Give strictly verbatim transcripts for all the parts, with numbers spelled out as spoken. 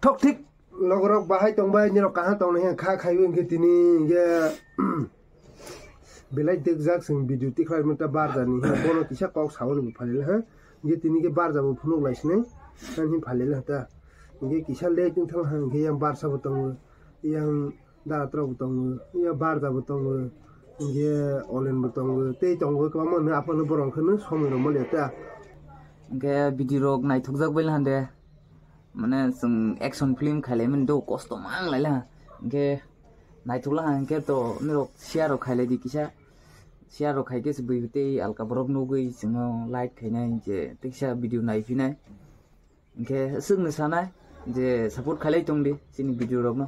Thok thik logorok bahai tongbai, nirok kaham tongnai hwnka khaiwi hwnkhe tini hwnkhe belai dekjak chwng video tikhlai manta barjani hwnka bono kisa kok sawi nw phalila ha. Hwnkhe tini hwnkhe barjabo phunuk lai sinai, ani phalila ta. Hwnkhe kisa late wngthang ha, hwnkhe yang barsa bo tongo, yang dara trok bo tongo, yang barja bo tongo, hwnkhe olen bo tongo, tei tongo kwbangma hwnwi aphano borok hwnwi somoi rwma liya ta. Hwnkhe video rok naithokjak bai hande. Mane chwng action film khailaimani do kosto mang laila. Hwnkhe naithokla hwnkhe to norok share rok khailai di kisa. Share rok khaikhe se bui tei alka borok nugwi chwngno like khainai je tei kisa video naiphinai. Hwnkhe swkno sanai je support khailai tongdi chini video rokno.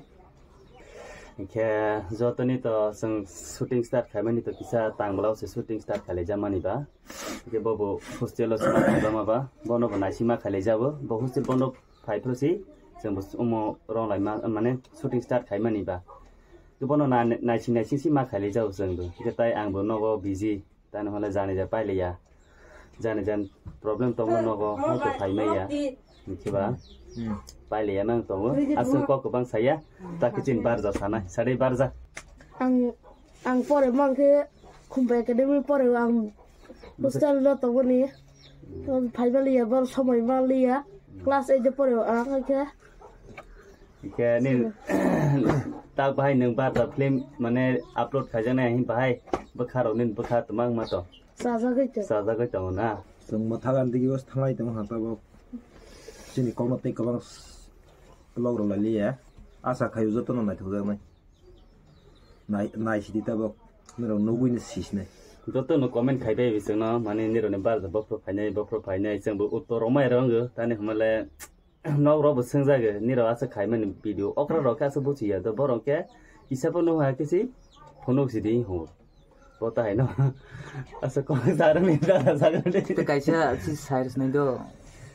Hwnkhe jotoni to chwng shooting start khaimani to kisa tangwlao se shooting start khailaijamani ba. Hwnkhe bobo hostel o swnam khaijama ba, bono bo naisingma khailaijabo. Bo hostel bono phai phuru si chwng bo omo rong laima, mane shooting start khaimani ba. Hwnkhe bono na-, naising naising si ma khailaijabo chwng bo. Hwnkhe tai ang bo nogo busy. Tani hwnle jani ja pailaiya. Jani jan problem tongo nogo, hwnkhe phai maya. Hwnkhe ba? Hmm. Pailaiya nang tongo. Aswk kok kwbang saya. Ta kitchen barja sanai. Sadai barja. Ang, ang pore mankhe Khumbai Academy pore ang hostel no tongoni. Phai maliya, bor somoi maliya. Class eight de pore ang khe. Hwnkhe ni tak bahai nwng barja film mane upload khaijaknai hwn bahai bwkha rok nini bwkha twmang ma to. Chajagwi to. Chajagwi tongo na. Chwng mwthagan digi o thanglai tongo ha tabok. Chini kokno tei kwbang vlog rok lai liya. Asa khaio jotono naithokjaknai. Nai, nai sidi tabok. Norok nugwi no sisinai. Jotono comment khai bai bisingno mane nirokni barja bophro phainai, bophro phainai chwngbo uttor rwmai rwngo tani hwnmale. Nok rok bo swngjago, nirok aswk khaimani video. Okra rok khe aswk buchiya, do borok khe kisa phano ha khe si phunuk si di ho. Bo ta haino. Aswk kok sa rwni da sa rwni. Tei kaisa si sai rwsnai do.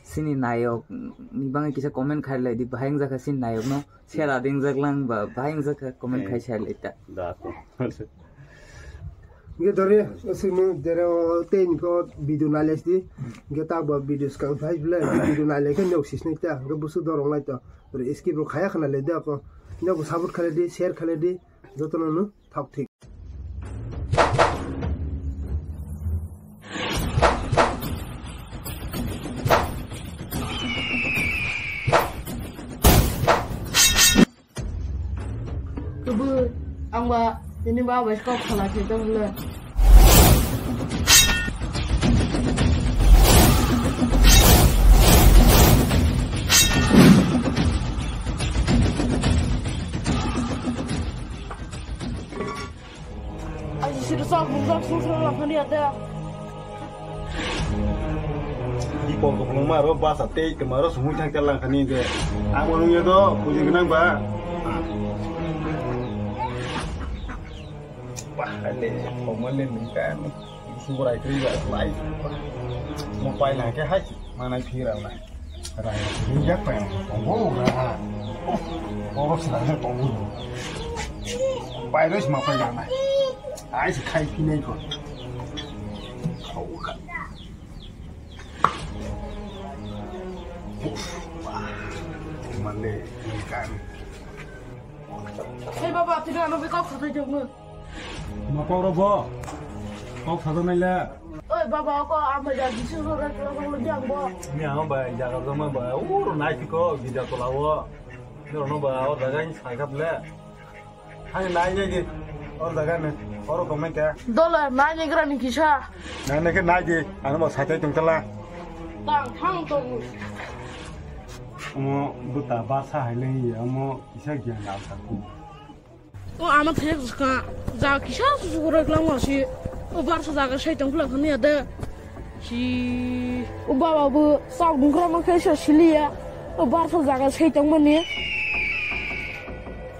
Sini nayok ni bagwi kisa comment khai lai di, bahai wngjakha sini nayok no. Sera di wngjaklang ba, bahai wngjakha comment khai sai lai ta. Da ko. Hwnkhe dori, simi dere o tei ni ko video nai lai sidi. Hwnkhe ta bo video swkang phai bwle, video nai lai khe nok sisnai ta. Hwnkhe busu dorong lai to. Dori skip rok khaya khna le da ko. Nok support khalai di, share khalai di. Jotono no thok thik. Kebui, ang ba, ini ba, bai kok salah kita bela. Aji sida sak bumjak sung sung laphani ate. Di pol ko phunuk ma ro basa tei tma ro sumui thang telang khani de. Ang mo nung ye do puji gnang ba. Ba ale ko mo le ni ka ni. Surai tri ba lai. Mo pai na ke hai. Manai phirang nai. Rai, rijak pai ang. Tongo ra. Oro sila ne tongo. Pai ro sima pai nai. Ai si khai phi nai ko. Khau ka. Mane, kan. Hei baba, tini ano bekau khatai jokno. Ma kok rok bo? Kok sajaknai le? Oi baba, kok ang bai jaga bisu rok rok rok rok jang bo. Ni ang bai jaga rok ma bai. Uro nai tiko gija tola o. Ni rok no ba o jaga ni sai kap le. Ani nai ni di. O jaga ni. Oro komai ta. Dola nai ni gra ni kisa. Nai nai ke nai di. Ano ba satai tong tala. Tang thang tong. Omo buta basa hai le ya omo kisa gyan na ta ku. O ama thek ka ja kisa su su roi klang ma si. O bar sa jaga sai tong klang khani ade. Si o baba bo sak bung kra ma khe sa sili ya. O bar sa jaga sai tong mani.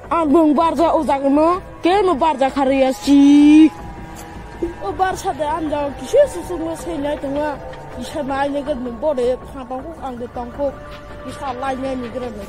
Ang bung bar ja o jaga no ke no bar ja khari ya si. O bar sa de ang ja kisa su su ma sai nai tong ma. Isa nai ne ge bode pha tong ko ang de tong ko. Isa lai ne ni gra ne.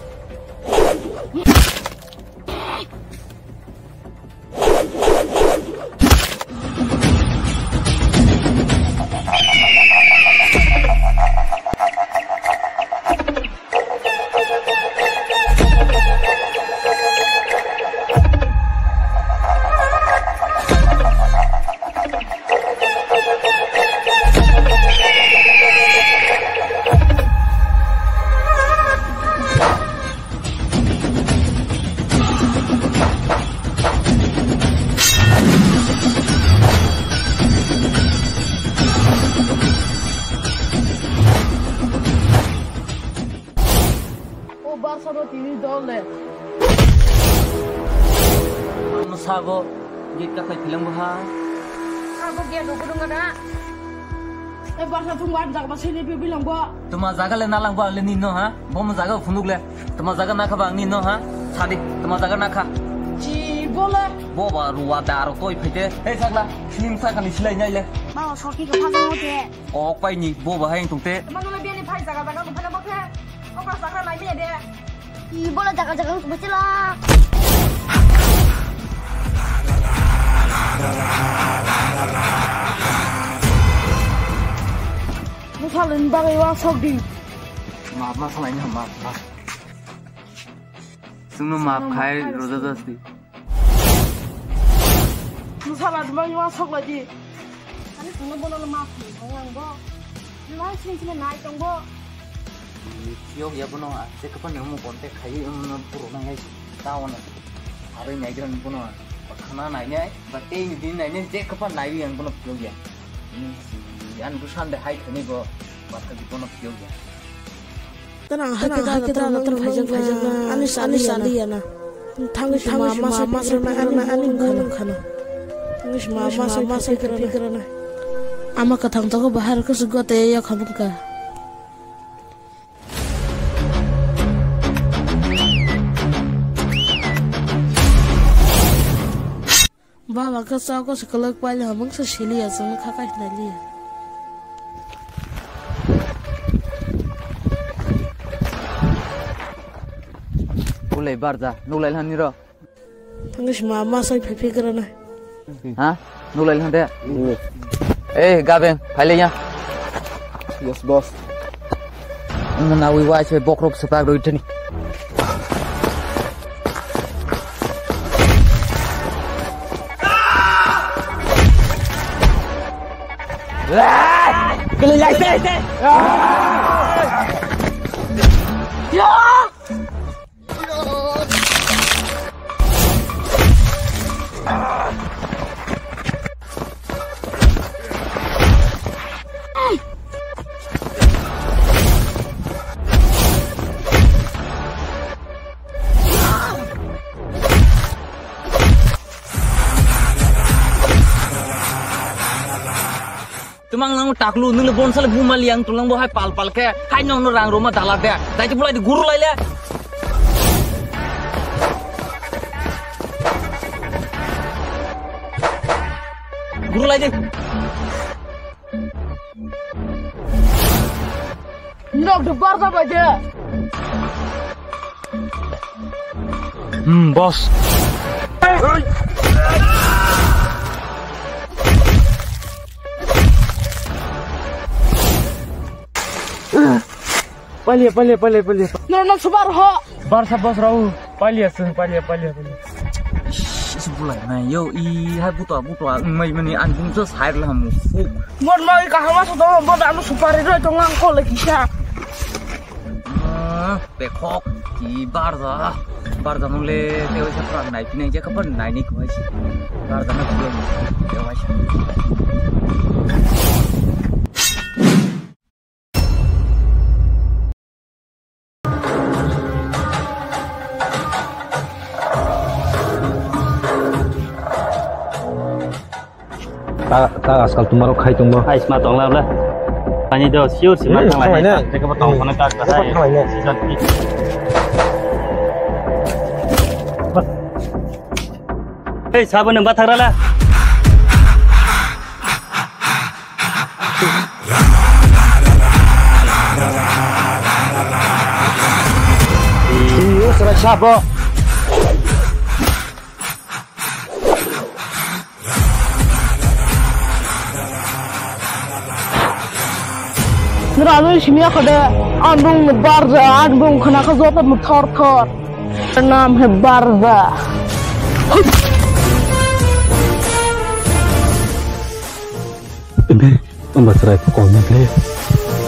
Barca no tini dol le. Ano sago gate kakhai philang bo ha. Sago gate rok rwnga da. E Barca thung wan jaga ba sini bi bilang bo. Tuma jaga le nalang bo le ni no ha. Bo mo jaga phunuk le. Tuma jaga nakha ba ni no ha. Sadi tuma jaga nakha. Ji bole. Bo ba ruwa da ro koi phaite. Hey sagla, sini sa kani silai nai le. Ma o sorti ka phajang o te. Kok pai ni bo ba hai tong te. Tuma no le bini phai jaga jaga ko phana bo khe. Okra sakra nai manya de. I bola jaga jaga wng tongma chwla. Bwsalo ni bagwi uansuk di. Maap ma salai ni hamma. Chwngno maap khai rwjak jasti. Bwsala dwmani uansuk lai di. Ani chwngno bono ma phunuk thang ang bo. Nai sini sini nai tong bo. Phiyok ya bono, ah, je kapan nang mo contact khai, um, puro nang hai. Ta wana. Are nai gran bono, ah. Khana nai nai, ba tei ni din nai nai, je kapan nai yang bono phiyok ya. Hmm, yan busan de hai khani bo, ba kha di bono phiyok ya. Tana hai khe da, tana tana phaijak na. Ani sali ya na. Thangwi sima masa masa na ani ani mung khana. Thangwi sima masa masa phikra na. Ama kathang togo bahar kusu gote ya khamung ka. Baba khe chao khe se kwlwk paili hamung se sili ya chwng kha kai nai li ya. Ulai barja, nuklai lani ro. Thangwi sima ma sai phai phai gra nai. Ha? Nuklai lande. Eh, Gabeng, phaile ya. Yes, boss. Ang nawi wai se bokrok sepak roi tani. Kali lai se. Ya. Tumang nang taklu nung le bon sale buma liang tulang bo hai pal pal khe hai nong no rang roma dala de dai tu bulai di guru lai le guru lai di. Nok de bar da bai de. Hmm, boss. Palia, palia, palia, palia. No, no, subar ho. Barsa boss rau. Palia sung, palia, palia, palia. Ish, ish, bulai nai yo, i, hai butua, butua, mai mani, an bung so sai la mu. Fuck. Mon mai kahama so to, mon anu supari roi to ngang ko le kisa. Ah, pekhok, ki barja, barja mole, te wai sa pran nai, pinai je kapan nai ni ko wai si. Barja na ko, te wai sa. Ta, ta ajkal tumaro khai tongbo. Hai sma tongla bla. Ani do sure sima thanglai. Thanglai ne. Teke bo tong khone ta ta hai. Thanglai ne. Season three. Hei, sabo nang bathagra la. Iyo, sabo. Nrani simi khade, andung barja, andung khana kha joto thor thor. Nam he barja. Ebe, tongba chwrai kok nang le.